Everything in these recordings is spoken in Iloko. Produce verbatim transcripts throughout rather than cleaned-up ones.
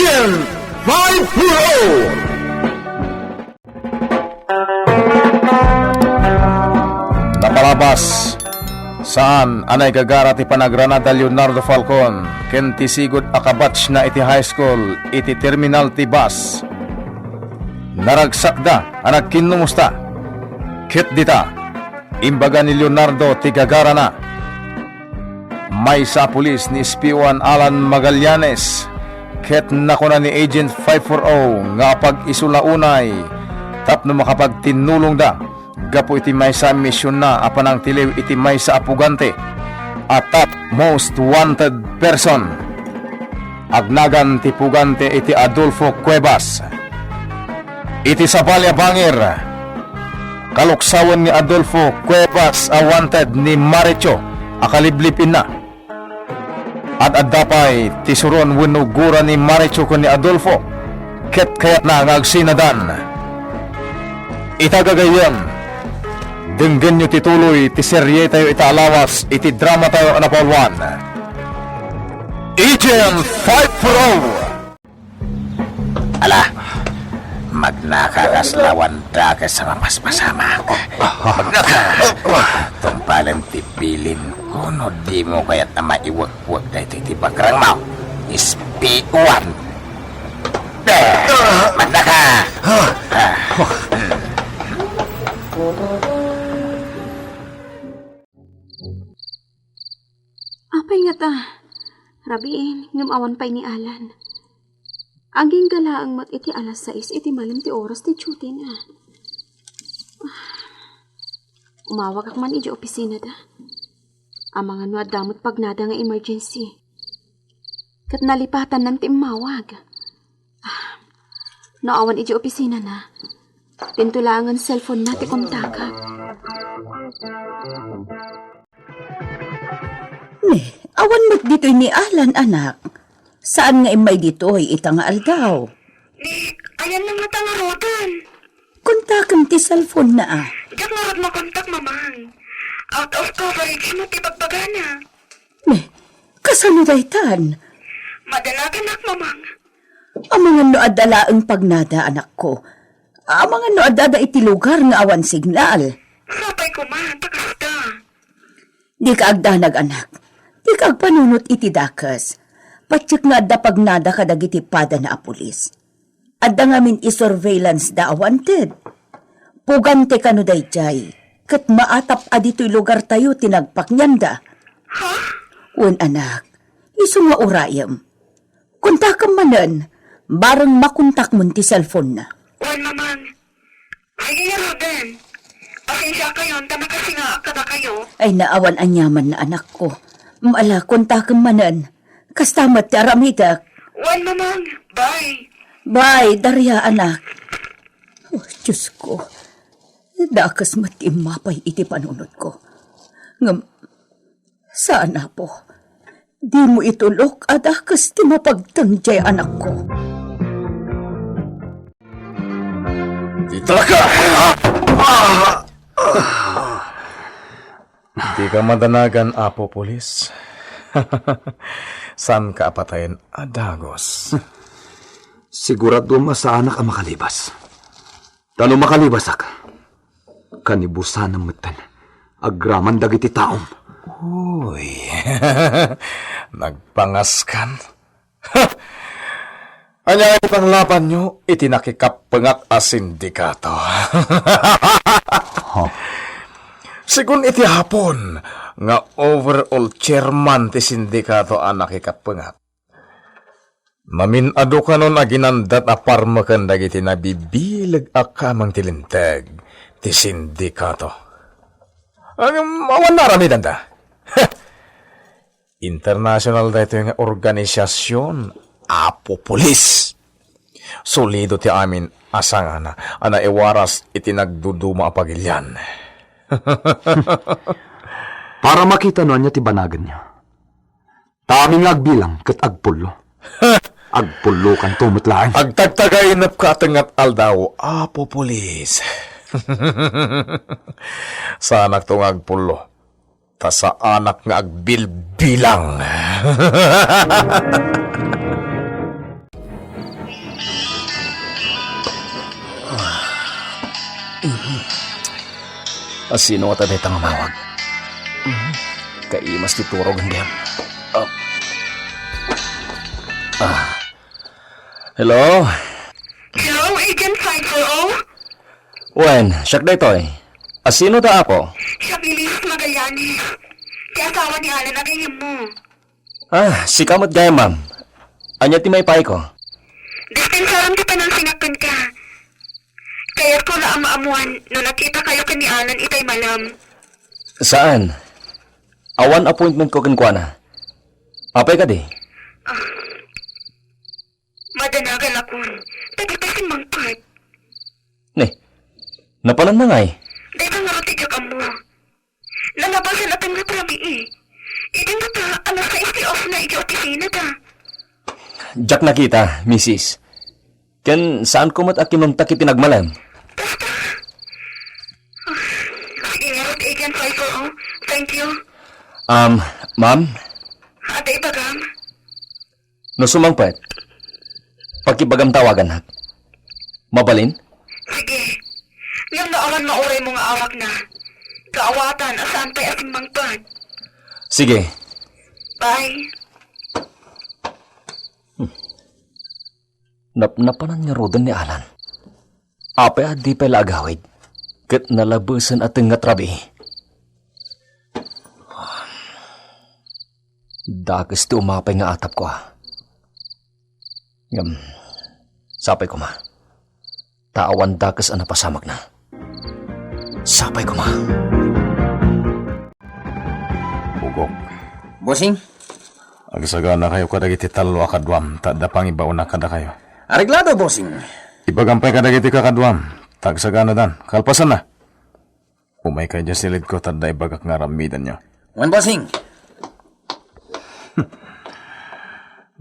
Five four oh. Napalabas, saan a naigagara ti panagranada Leonardo Falcon ken ti sigud a kabatchna iti high school iti terminal ti bus. Naragsakda a nagkinnumusta. Ket dita, imbaga ni Leonardo ti gagarana. Maysa a pulis ni Espiwan Alan Magallanes ket nakuna ni Agent five four oh nga apag-isu la unay tapno makapagtinnulongda gapu iti maysa a misionna a panangtiliw iti maysa a pugante a top most wanted person. Agnagan ti pugante iti Adolfo Cuevas. Iti sabali a bangir, kaluksawen ni Adolfo Cuevas a wanted ni Maricho a kaliblib-inna. Ad-adda pay ti suron wenno gura ni Maricho ken ni Adolfo ket kayatna nga agsinadan. Ita gagayyem, denggenyo ti tuloy ti serietayo ita a lawas iti dramatayo a napauluan. Agent five four oh. Ala, magnaka kas lawan dakes a mapaspasamak. Magnaka! Tungpalem ti bilin ko no dimo kayat a maiwekwek daytoy ti bakrangmo. Espiwan! Eh, magnaka! Apay ngata? Rabiin, ngem awan pay ni Alan. Agingga laeng met iti alas sais iti malem ti oras ti duty-na. Umawagak man idiay opisinada. Amangan no adda met pagnada nga emergency. Ket nalipatannan ti immawag. Ah, no awan idiay opisinana, dinto laengen cellphone-na ti kontakak. Ne, awan met ditoy ni Alan, anak. Saan nga immay ditoy ita nga aldaw? Ni, ayanna ngata ngaruden. Kontakem ti cellphone-na a. Diak ngarud makontak, Mamang. Out of coverage met ti bagbagana. Ne, kasano daytan? Madalaganak, Mamang. Amangan no adda laeng pagnada, anakko. Amangan no addada iti lugar nga awan signal. Sapay koma, ta kasta. Dika agdanag, anak. Dika agpanunot iti dakes. Patiek nga adda pagnada kadagiti padana a pulis. Adda ngamin i-surveillance da a wanted. Pugante kano daydiay, ket maatap a ditoy lugartayo ti nagpaknianda. Ha? Wen, anak, isu nga urayem. Kontakem manen, bareng makontakmon ti cellphone-na. Wen, Mamang. Ay, ngaruden. Pasensiakayon ta nakasingaak kadakayo. Ay, naawan aniaman na anakko. Ala, kontakem manen. Kasta met ti aramidek. Wen, Mamang. Bye. Bye, Daria, anak. Oh, Diyos ko. Dakes met ti immapay iti panunotko. Ngem, saan, Apo. Dimo itulok a dakes ti mapagteng diay anakko. Ditalaka! Dika madanagan, Apo Pulis. Saanka a patayen a dagus. Sigurado a saanak a makalibas. Ta no makalibasak, kanibusanem metten agraman dagiti taom. Uy, nagpangaskan. Ania iti panglabanyo iti nakikappengat a sindikato? Sigun iti Hapon nga overall chairman ti sindikato a nakikappengat. Mamin-adu kanon a ginandat a parmeken dagiti nabibileg a kameng ti linteg ti sindikato. Ngem awan naaramidanda. International daytoy nga organisasion, Apo Pulis. Solido ti amin a sangana a naiwaras iti nagduduma a pagilian. Para makita no ania ti banagenyo. Ta amin nga agbilang ket agpullo. Agpullokanto met laeng. Agtagtagainepka a tengnga aldaw, Apo Pulis. Saanakto nga agpullo. Ta saanak nga agbilbilang. Asino ngata dayta nga umawag? Mhm. Kaimas ti turog, gem. Ah. Ah. Hello? Hello, Agent five four oh? Wen, siak daytoy. Asino ta, apo? Siak ni Misis Magallanes. Ti asawa ni Alan a gayyemmo. Ah, sika met gayam, ma'am. Ania ti maipayko? Dispensaram ti panangsinak kenka. Kayatko la a maammuan no nakitakayo ken ni Alan itay malam. Saan. Awan appointmentko kenkuana. Apay kadi? Ah, madanagan lakon. Dagiti simmangpet. Ne, napananna ngay? Dayta ngarud ti diak ammo. Nalabasan a tengnga ti rabii. Idi ngata, alas sais ti off na iti opisina da. Diak nakita, misis. Ken saanko met a kinuntak iti nagmalem. Basta. Sige ngarud, Agent five four oh. Thank you. Um, ma'am? Adda ibagam? No sumangpet, pakibagam ta awagannak. Mabalin? Sige. Ngem no awan mauraymo nga awagna, kaawatan a saan pay a simmangpet. Sige. Bye. Hmm. Napnapanan ngaruden ni Alan. Apay a di pay la agawid, ket nalabasan a tengnga ti rabii. Dakes ti umapay nga atapko, a. Ngem, sapay koma. Ta awan dakes a napasamagna. Sapay koma. Bugok. Bossing? Agsaganakayo kadagiti tallo a kaduam, ta adda pangibaonak kadakayo. Areglado, Bossing. Ibagam pay kadagiti kakaduam, ta agsaganadan. Kalpasanna, umaykayo idiay silidko, ta adda ibagak nga aramidenyo. Wen, Bossing.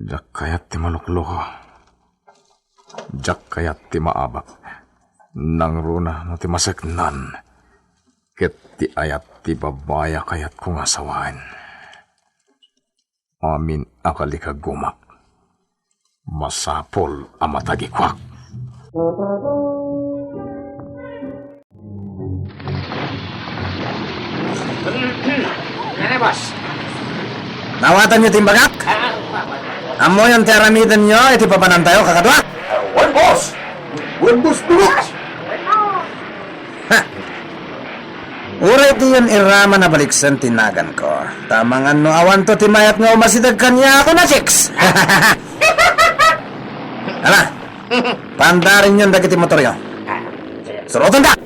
Diak kayat ti malukloko. Diak kayat ti maabak. Nangruna no ti maseknan ket ti ayat ti babai a kayatko nga sawaen. Amin a kalikagumak, masapul a matagikuak. Ano, boss? Nawatanyo ti imbagak? Ammoyon ti aramidenyo iti papanantayo, kakadua? Wen, boss! Wen, boss, bugok! Ha! Uray diyon iraman a baliksen ti naganko. Ta amangan no awanto ti mayat nga umasideg kaniak, a chicks! Ala, pandarinyon dagiti motoryo. Surotenda!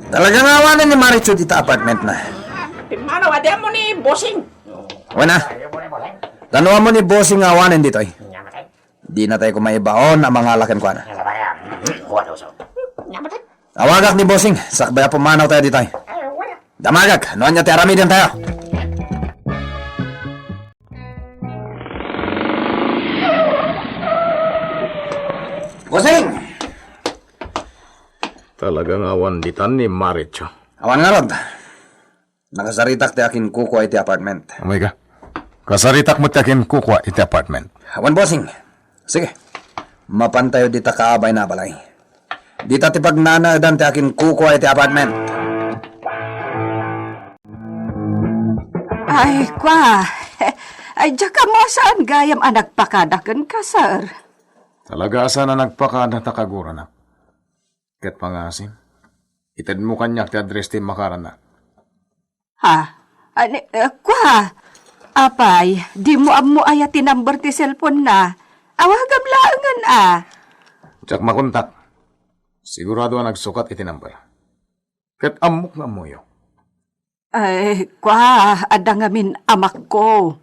Talaga nga awanen ni Marichu dita apartment na. Pimmanaw, adi ammo ni Bossing. Wen a. Tano ammo ni Bossing nga awanen ditoy. Dinatay koma ibaon a mangala kenkuana. Awagak ni Bossing, sakbay a pumanaw tayo ditoy. Damagak, no ania ti aramidentayo. Bossing! Talaga nga awan ditan ni Maricho. Awan ngarud. Nakasaritak ti akinkukua iti apartment. Amay ka. Kasaritak met ti akinkukua iti apartment. Awan, Bossing. Sige. Mapantayo dita kaabay na balay. Dita ti pagnanaedan ti akinkukua iti apartment. Ay, kwa. Ay, diak ammo a saan gayam a nagpakada kenka, sir. Talaga a saan a nagpakada ta kaguranak. Ket pangasim, itedmo kaniak ti address ti immakaranna. Ha? Ani, eh, kwa? Apay, dimo ammo aya ti number ti cellphone na? Awagam laengen a. Diak makontak. Sigurado a nagsukat iti number. Ket ammok nga ammoyo. Ay, kwa, adda ngamin amakko.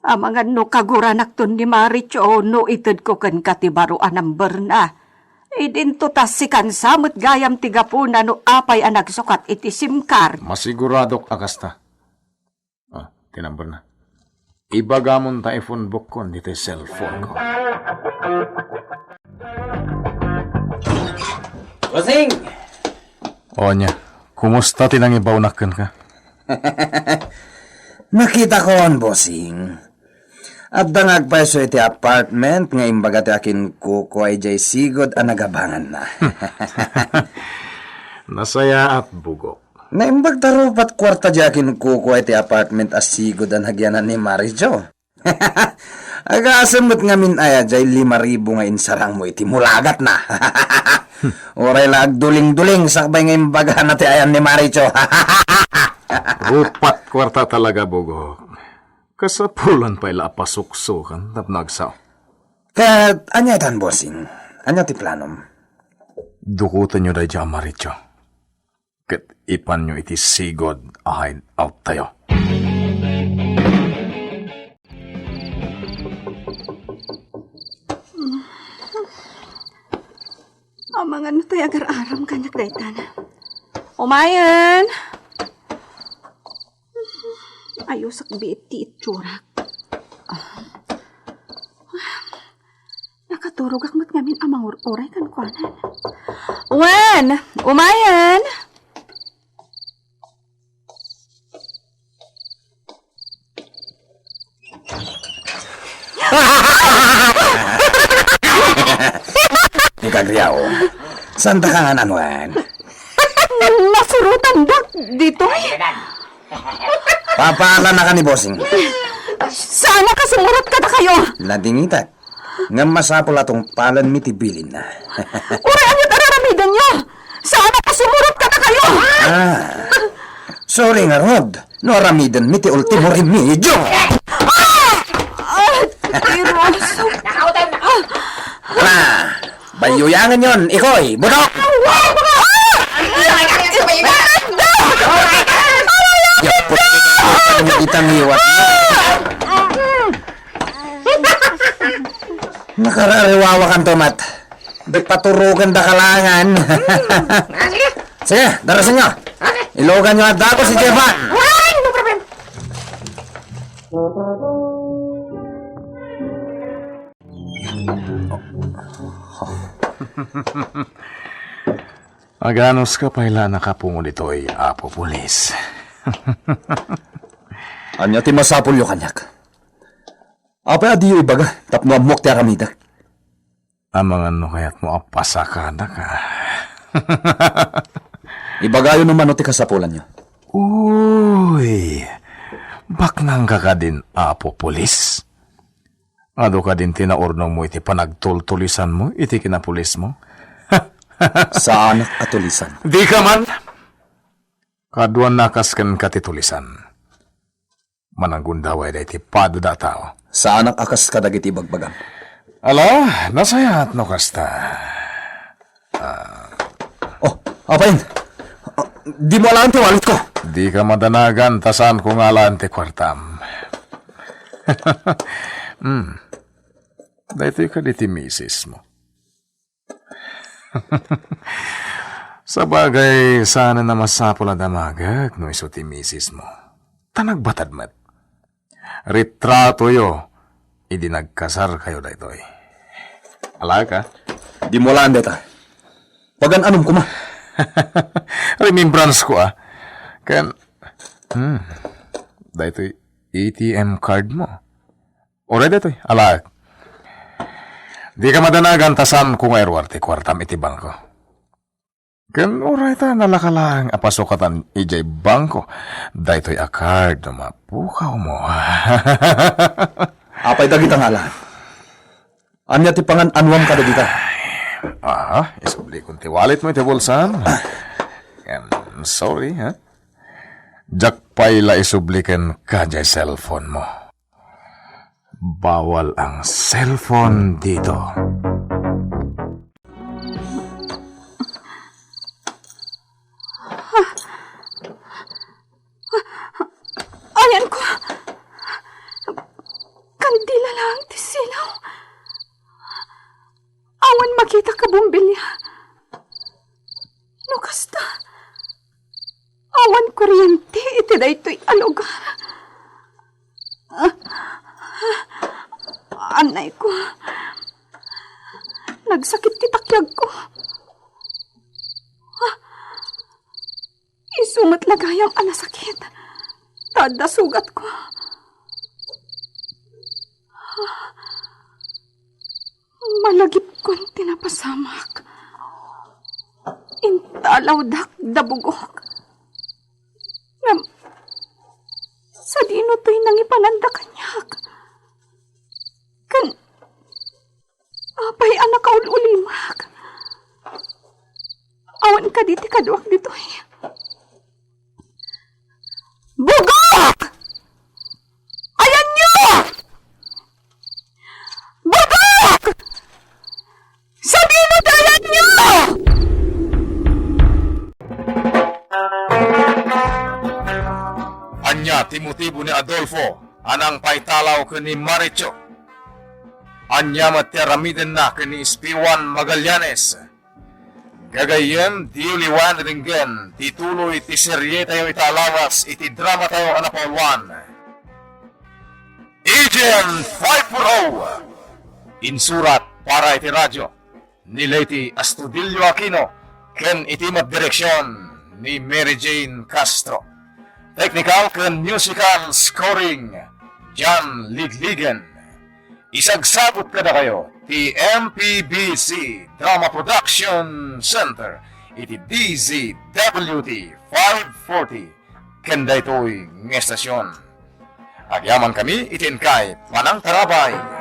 Amangan no kaguranakton ni Maricho no itedko kenka ti baro a number na. Idinto ta sikansa met gayam ti gapuna no apay a nagsukat iti sim card. Masiguradok a kasta. Ah, ti number na. Ibagamon ta i-phone book kon ditoy cellphone ko. Bossing! O ania, kumusta ti nangibaonak kenka? Nakitakon, Bossing. Adda nga agpayso iti apartment nga imbaga ti akinkukua idiay sigud a nagabanganna. Nasayaat, Bugok. Naimbag ta rupat kuarta di akinkukua iti apartment a sigud a nagyanan ni Marijo. Agasem met ngamin aya jay lima ribu nga insarangmo iti mulagatna. Uray la agduling-duling sakbay nga imbagana ti ayan ni Marijo. Rupat kuarta talaga, Bugok. Kasapulan pay la a pasuksokan tapno agsao. Ket ania itan, bossing? Ania ti planom? Dukotenyo daydiay a Marijo. Ket ipanyo iti sigud a hideout tayo. Amangan no tay agar-aram kaniak daytan. Umayen! Ayusak biit ti itsurak. Ah. Nakaturogak met ngamin a mangur-uray kenkuana. Wen! Umayen! Ni Kagriaw, saan ta ka nga nanwan? Nasurotandak ditoy. Papaalanaka ni Bossing. Saan a kasumurot kadakayo? Ladingitak. Ngem masapul a tungpalenmi ti bilinna. Uray ania't araramidenyo? Saan a kasumurot kadakayo? Ah. Sorry ngarud, no aramidenmi ti ultimo remedio. Ah! Ah, Tiros. Ala, bayuyangenyon, ikoy, budok! Yapot itang iwat. Nakarariwawakanto met. Di paturugen da kalangan. Sige, darasenyo. Iluganyo a dako si Jefa. Aganuska pay la nakapungo ditoy, Apo Pulis. Ania ti masapulyo kaniak? Apay a diyo ibaga tapno ammuak ti aramidek? Amangan no kayatmo a pasakadak, a? Ibagayo no mano ti kasapulanyo. Uy, baknangka kadin, Apo Pulis? Adu kadin ti naurnongmo iti panagtultulisanmo iti kinapulismo? Saanak a tulisan. Dika man! Kaduan nakas kenka ti tulisan. Mananggundaway daytoy padada a tao. Saanak a kas kadagiti ibagbagam. Ala, nasayaat no kasta. Ah. Oh, apayen. Ah, dimo alaen ti walletko. Dika madanagan ta saanko nga alaen ti kuartam. Hmm. Daytoy kadi ti misismo. Sabagay, saanen a masapul a damagek no isu ti misismo. Ta nagbatad met. Retratoyo idi nagkasarkayo daytoy. Alaka? Dimo alaen dayta. Pagan-anom koma. Remembrancesko, a. Ken, hmm, daytoy A T M cardmo. Uray daytoy, alaek. Dika madanagan ta saanko nga iruar ti kuartam iti bangko. Ken uray ta nalaka laeng a pasukatan idiay bangko daytoy a card no mapukawmo. Apay dagita nga alaen? Ania ti pangan-anuam kadagita? Ah, isublikon ti walletmo iti bulsam. Ken, sorry, ha? Diak pay la isubli kenka diay cellphone-mo. Bawal ang cellphone dito. Ayanko. Kandila laeng ti silaw. Awan makita a bombilya. No kasta, awan kuryente iti daytoy a lugar. Anayko, nagsakit ti takyagko. Isu met la gayam a nasakit. Ta adda sugatko. Malagipkon ti napasamak. Intalawdak da bugok. Ngem, sadino toy nangipananda kaniak? Ken, apay a nakaul-ulimak? Awan kadi ti kaduak ditoy. Bugok! Ayanyo! Bugok! Sadino ti ayanyo! Ania ti motibo ni Adolfo a nangpaitalaw ken ni Maricho? Ania met ti aramidenna ken ni Espiwan Magallanes? Gagayyem, diyo liwan denggen ti tuloy ti serietayo ita a lawas iti dramatayo a napauluan, Agent five four oh. Insurat para iti radio ni Leyte Astudillo Aquino ken iti met direksion ni Mary Jane Castro. Technical ken musical scoring, John Ligligan. Isagsagop kadakayo ti M P B C Drama Production Center iti D Z W T five forty ken daytoy nga estasion. Agyamankami iti inkay panangtarabay.